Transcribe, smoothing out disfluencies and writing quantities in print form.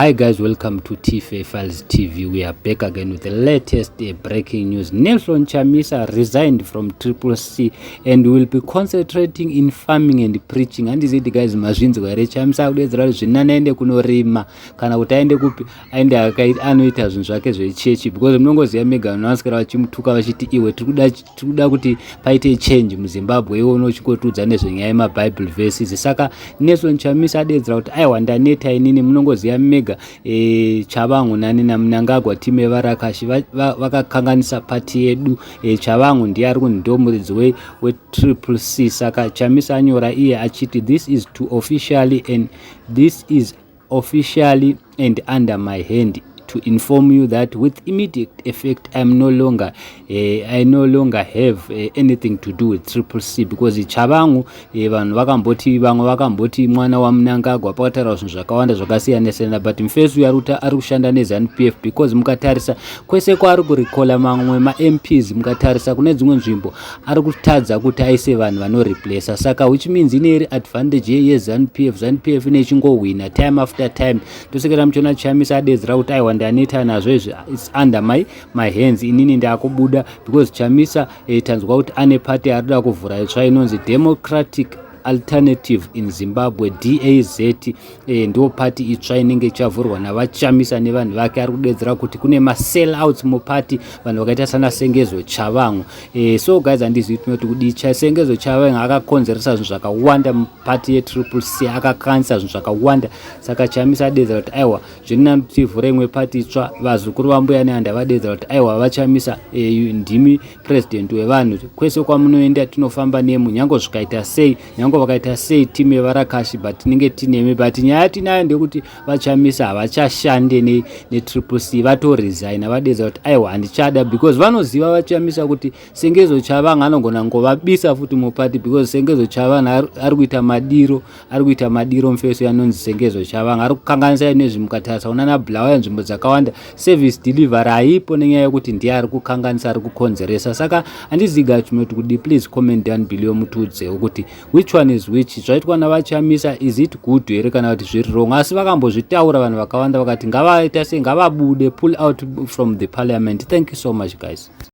Hi guys, welcome to TFA Files TV. We are back again with the latest breaking news. Nelson Chamisa resigned from Triple C and will be concentrating in farming and preaching. Handiziti guys, mazvinzwa here? Chamisa akudedzera kuti zvinana aende kunorima kana kuti aende kupi, aende anoita zvinhu zvake zvechechi, because munongoziva mega vanhu vanoswera vachimutuka vachiti, "Iwe, tiri kuda kuti paite change muZimbabwe, iwe unochingotiudza nezvenyaya yemaBible verses." Saka Nelson Chamisa adedzera kuti, "Aiwa, ndaneta inini." Munongoziva mega Tshabangu nani naMnangagwa, timu yevarakashi, vakakanganisa pati yedu. Tshabangu ndiye ari kunzi ndo muridzi weTriple C. Saka Chamisa anyora iye achiti, "This is to officially and this is officially and under my hand to inform you that with immediate effect I no longer have anything to do with Triple C," because Tshabangu, vanhu vakamboti, vamwe vakamboti mwana waMnangagwa, pakataura zvinhu zvakawanda zvakasiyana siyana, but mufesi uyu ari kushanda neZANU PF, because mukatarisa kwese kwaari kurecalla mamwe maMPs, mukatarisa kune dzimwe nzvimbo ari kutadza kuti aise vanhu vanoreplaca. Saka which means ine iri advantage yeZANU PF. ZANU PF ine ichingohwina time after time. Tosekera muchiona Chamisa adedzera kuti, "Aiwa, ndaneta nazvo izvi. It's under my hands. Inini ndakubuda," because Chamisa, tanzwa kuti ane pati ari kuda kuvhura itsva inonzi Democratic Alternative in Zimbabwe, DAZ. Ndo pati itsva inenge ichavhurwa navaChamisa nevanhu vake. Ari kudedzera kuti kune masell outs mupati, vanhu vakaita sana Sengezo Tshabangu. So guys, handizivi tinoti kudi. Sengezo Tshabangu akakonzeresa zvinhu zvakawanda mupati yeTriple C, akakanisa zvinhu zvakawanda. Saka Chamisa adedzera kuti, "Aiwa, zviri tivhure imwe pati itsva." Vazukuru vaMbuya Nehanda vadedzera kuti, "Aiwa, vaChamisa, ndimi president wevanhu. Kwese kwamunoenda tinofamba nemu, nyange zvikaita sei, nyange vakaita sei timu yevarakashi, but tinenge tinemi." But nyaya tinayo ndeyekuti vaChamisa havachashande neTriple C, vatoresigna. Vadedza kuti, "Aiwa, handichada," because vanoziva vaChamisa kuti Sengezo Tshabangu anogona ngovabisa futi mupati, because Sengezo Tshabangu ari kuita madiro, ari kuita madiro. Mufeso yanonzi Sengezo Tshabangu ari kukanganisa nezvi. Mukatarisa unana Bulawayo, nzvimbo dzakawanda service delivery haipo nenyaya yekuti ndiye ari kukanganisa, ari kukonzeresa. Saka handiziga chimwe kuti kudi. Please comment down below, mutiudzewo kuti which one is which. Zvaitwa navaChamisa, is it good here kana kuti zviri wrong? Asi vakambozvitaura vanhu vakawanda vakati ngavaita sei, ngavabude, pull out from the parliament. Thank you so much, guys.